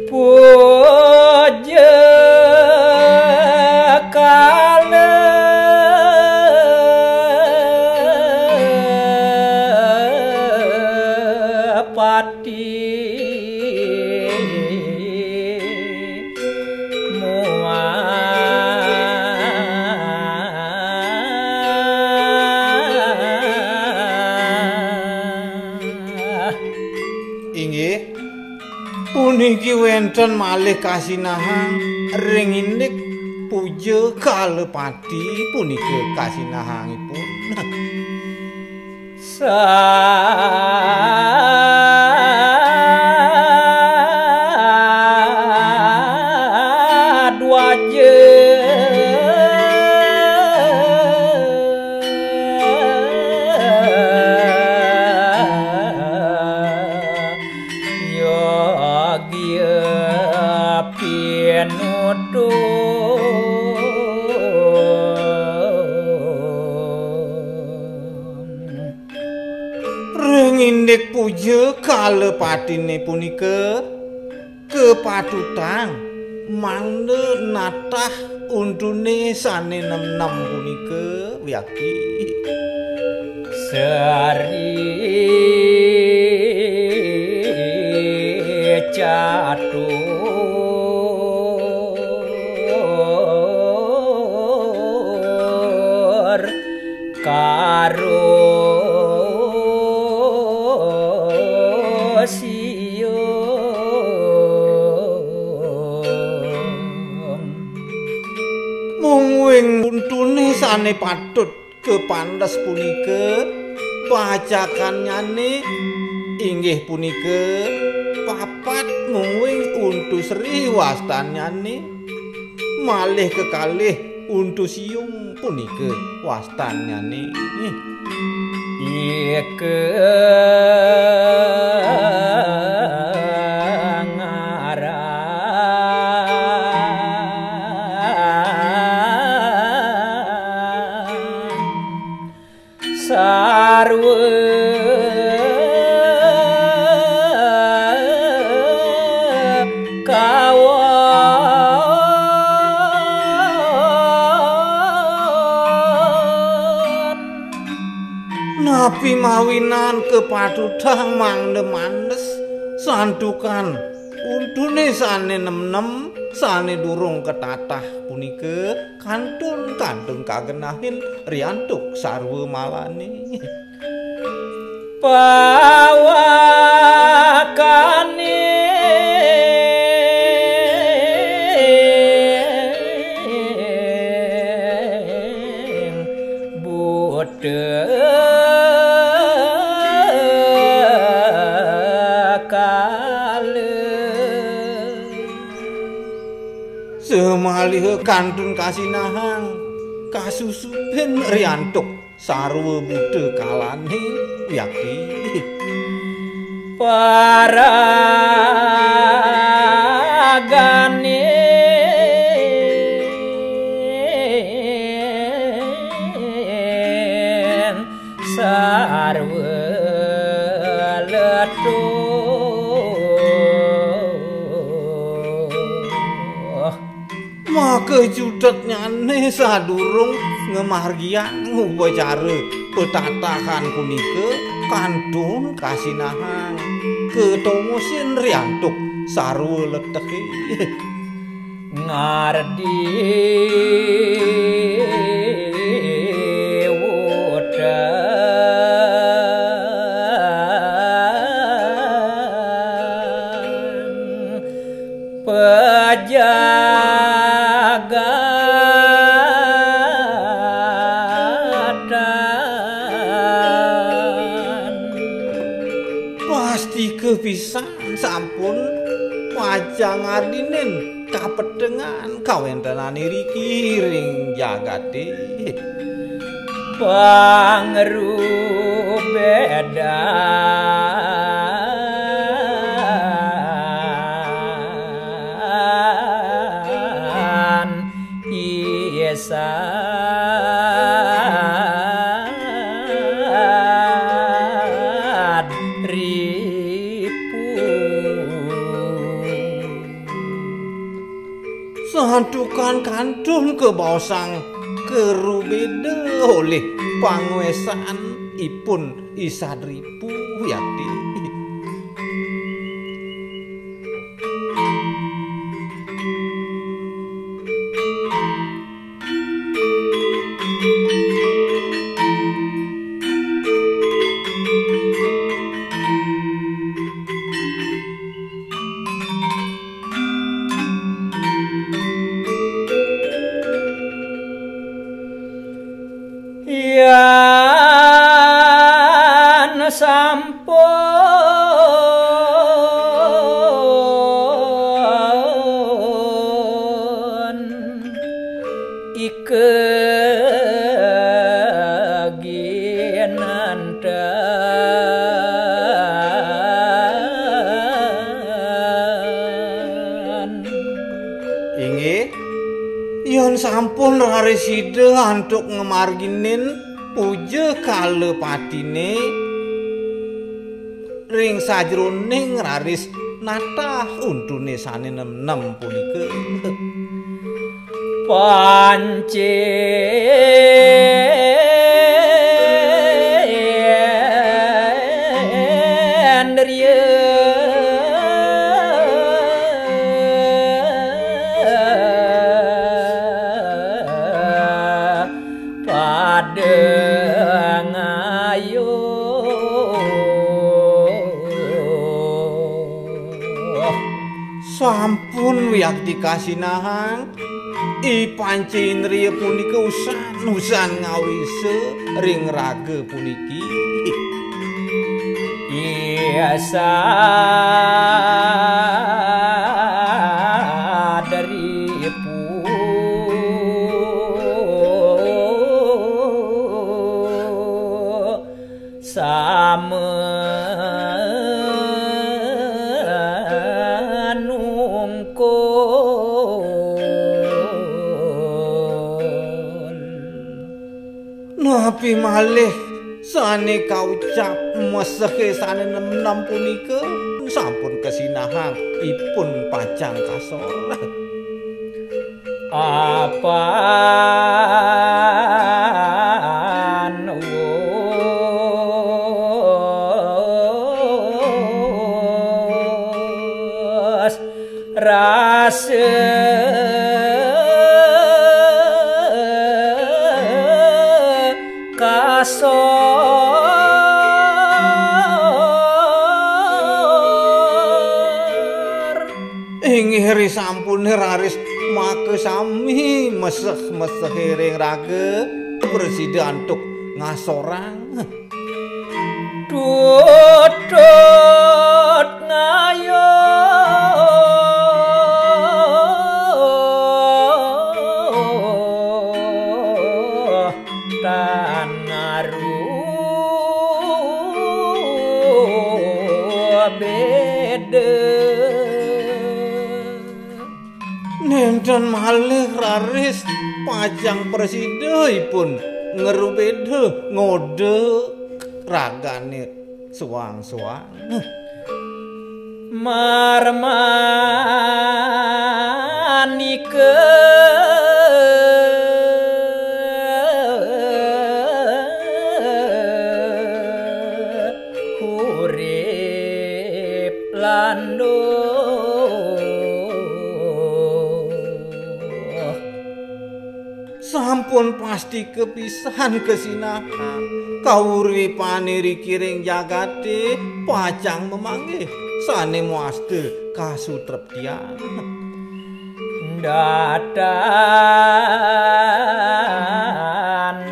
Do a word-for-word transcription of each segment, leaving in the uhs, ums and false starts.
Puja kala pati muah. Inggih, puniki wénten malih kasinahang ring indik puja kala pati punika kasinahangipun. Sadwaja yogya pinutun. Ring indik puja kala patine punika kapatutang mangda natah untuné sané nem-nem punika wiakti. Sri catur karo siung. Mungguing untuné sané patut kapantes punika, bacakannyané inggih punika papat mungguing untu sri wastannyané, malih kekalih untu siung punika wastannyané. Ika ngaran sarwa kawon. Napi mawinan kapatutang mangda mandes santukan untuné sané nem-nem, sané durung katatah punika kantun-kantun kagenahin riantuk sarwa malané. Pawakaning buta kala. Samaliha kantun kasinahang kasusupin riantuk sarwa buta kalané wiakti. Paraganing sarwa letuh. Maka jutetnyané sadurung ngamargiang upacara patatahan punika kantun kasinahang katomusin riantuk sarwa letehé. Ngardi wutang pejagatan. Pastika pisan sampun pacang ngardinin kapetengan kawéntenan iriki ring jagaté. Pangrubedan Isad ripu. Santukan kantun kabaosang karubeda olih pangwesan ipun Isad ripu yakti. Yan sampun ika ginanten. Inggih, yan sampun raris sida antuk ngamarginin puja kala patiné ring sajroning raris natah untuné sané nem-nem punika. Pancendriya pada ngayuh. Sampun wiakti kasinahang, i panca indriya punika usan-usan ngawisa ring raga puniki. Iya sadari pu sama nungkul. Napi malih sané kaucap mesehé sané nem-nem punika sampun kasinahang ipun pacang kasor. Apan wus rasa kasor. Inggih risampuné raris makasami meseh-mesehé ring raga, prasida antuk ngasorang. Tutut ngayuh tan ngaru beda. Nénten malih raris pacang prasida ipun ngrubeda ngoda ragané suang-suang. Marmanika urip landuh. Sampun pasti kapisan kasinahang kauripané riki ring jagaté pacang mamanggih sané mawasta kasutreptian. Datan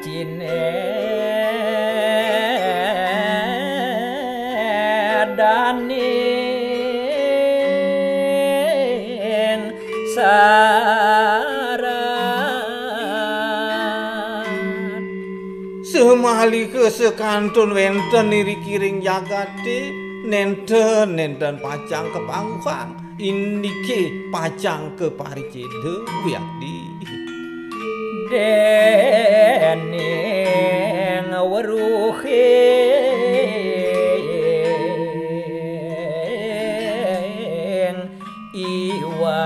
ciné daning Malika sakantun wénten iriki ring jagaté, nénten-nénten pacang kapangguhang. Indike pacang kapariceda wiakti. Déning weruhing iwang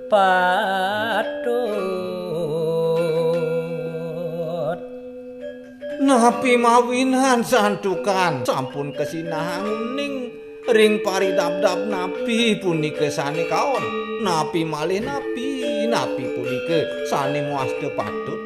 patut. Napi mawinan santukan sampun kasinahang uning ring paridabdab napi punika sané kaon? Napi malih napi, napi punika sané mawasta patut?